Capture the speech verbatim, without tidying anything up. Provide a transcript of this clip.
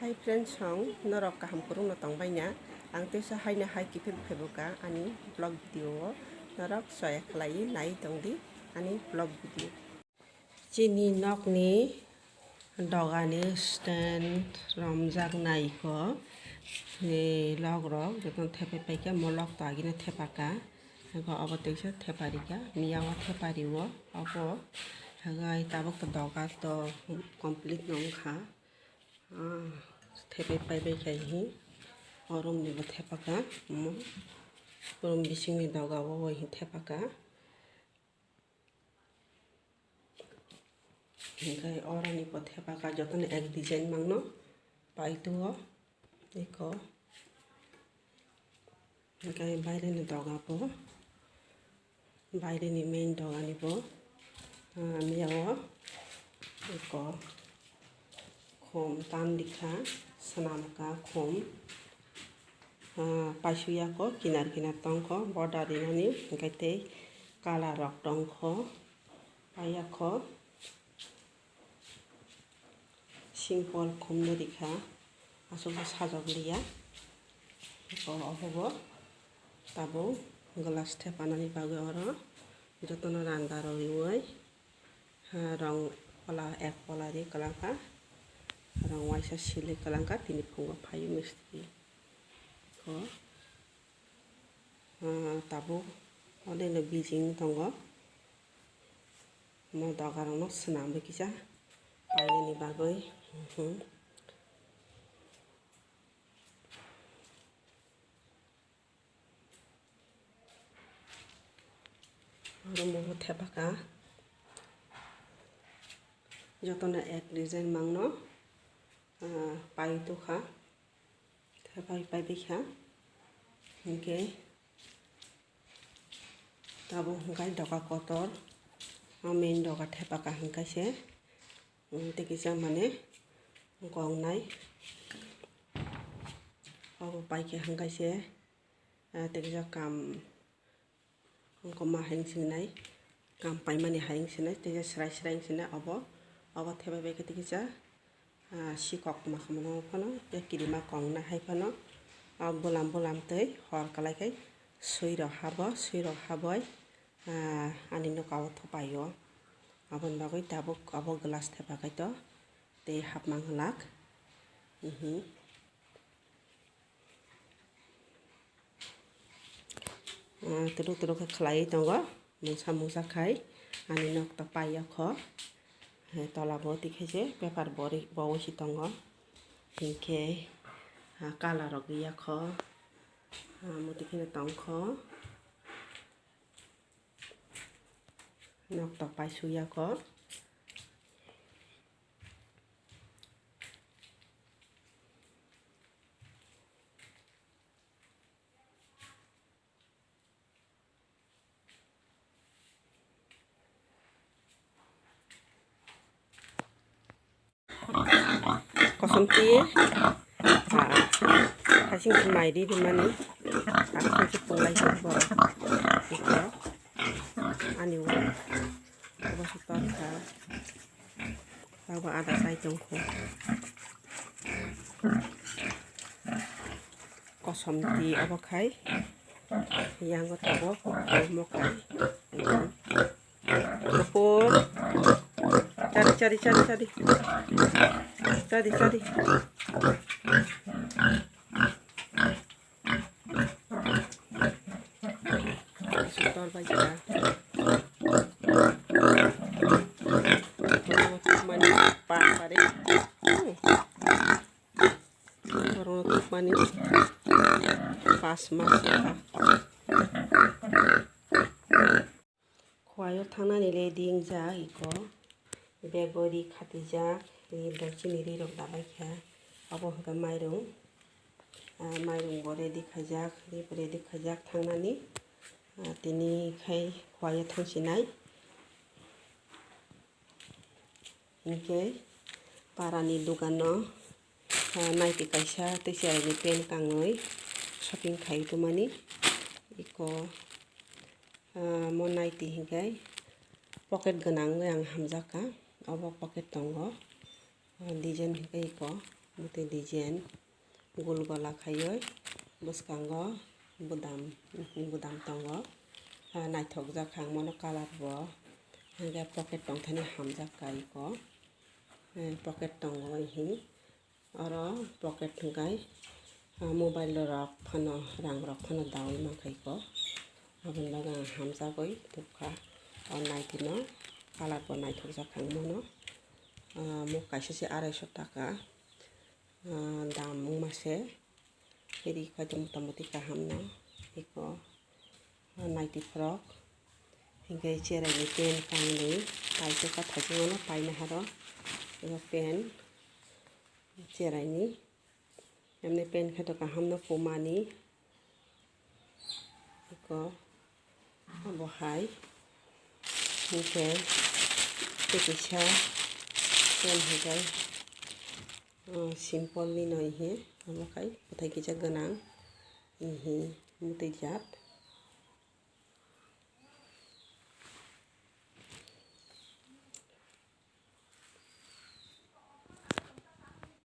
Hi friends, song norok kaham kwrwngno tongbaina? Ang teisa haino hai kiphil phaibuka ani vlog video o, norok soya khlaiwi nai tongdi ani vlog video. Chini nokni dogani stand romjak naiko, ni log rok jotono thepai paikha, mo log to agini thepaka, ego obo teisa theparika, miya o thepari o obo, hagai tabuk to doga to complete no wngkha. Ah, thepai paibai khai hi. O room ni bo thepaka. Omo room bising ni doga o bo hi thepaka. Hinkhe oro ni bo thepaka, jotono ek design mangno paituo. Eko. Hinkhe baireni doga bo, baireni main dogani bo, ah, miya o eko khum tan rikha, swnamkha khum, ah, paisuyakho kinar kinar tongkho border rinani, hinkhe tei colour rok tongkho, paiyakho. Simple khumno rikha, aswkbo sajok liya. Eko obobo tabuk glass thepanani bagwi oro jotono randa rok riwi, ha, rong pola, ek pola ri kwlangkha, rong waisa sili kwlangkha, tini phungo phaio mistri. Eko, ha, tabuk onek no bijing tongo. Mo doga rok no swnam bai kisa painani bagwi. Mhm. Oro mo bo thepaka. Jotono ek design mangno, ah, pai tukha. Thepai paibai kha. Hinkhe tabuk hwnkhe doga kotor, o main doga thepaka hwnkhe se, um, tei kisa mane gongnai. Obo paikhe hwnkhe se, ah, tei kisa kam. Wngkoma hai wngsinai, kam paimani hai wngsinai, teisa srai srai wngsinai obo, obo thepai bai khe teisa, ah, sikok ma khamano phano, tei kirima kongna hai phano, ah, bulam bulam tei hor kalai khai sui rok habo, sui rok haboi, ah, ani noka o thopaio. Aboni bagwi tabuk obo glass thepa khaito tei hapma glak. Mhm. Ah, twrwk twrwk khe khlaiwi tongo, mungsa mungsa khai ani nok ta paiya kho. Hai tola bo tikhe je paper bo ri-, bo wisi tongo. Hinkhe, ah, colour rok ya kho. Ah, muti kheno tong kho. Nok ta paisuya kho. Kosom twi, ah, hasing se mai ri rimani, hasing se punglai se borok. Ani ulo, ulo se torkha. Abo ada chai tongkho. Kosom twi obo khai. Yang o tabuk omo khai. Opo. Chari, chari, chari, chari. Chari, chari. Tor bai jora. Mani pa pare. Hmm. Oro tukmani pas mas ya. Khwlai o thangnani le ding jak iko. Bego ri khatijak, ri bo chini ri rok dabai kha. Abo hwnkhe mairung. Ah, mairung bo ready khaijak, ri bo ready khaijak thangnani. Ah, tini khai khwlai o thangsinai. Hinkhe parani dogano, ah, naiti kaisa tei cheraini pant kangwi shopping khai tongmani. Iko, ah, mo naiti hinkhe pocket gwnang wngwi ang hamjakha. Obo pocket tongo. Ah, design hinkhe iko Tei design gul gola khaiwi bwskango budam, budam tongo. Ah, naithokjak kha ang mono colour bo. Hwnkhe pocket tongthani hamjak kha iko. Eh, pocket tongo ihi. Oro pocket hwnkhe, ah, mobile rok phano, rang rok phano daui mankha iko. Aboni bagwi ang hamjagwi tubkha o naitino. Colour bo naithokjak kha ang mono. Ah, mo kaisa se arai so taka. Ah, dam wngma se. Iri khaito mota moti kaham no. Iko, ah, naiti frok. Hinkhe cherai ni pant kanwi. Kaisa ka thaichung ano paina haro. Iko pant cherai ni. Emni pant khaito kaham no Puma ni. Iko. Abo hai. Hinkhe tei kisa pant hinkhe, ah, simple ni no ihi. Abo khai bwthai kisa gwnang. Ihi mutui jat.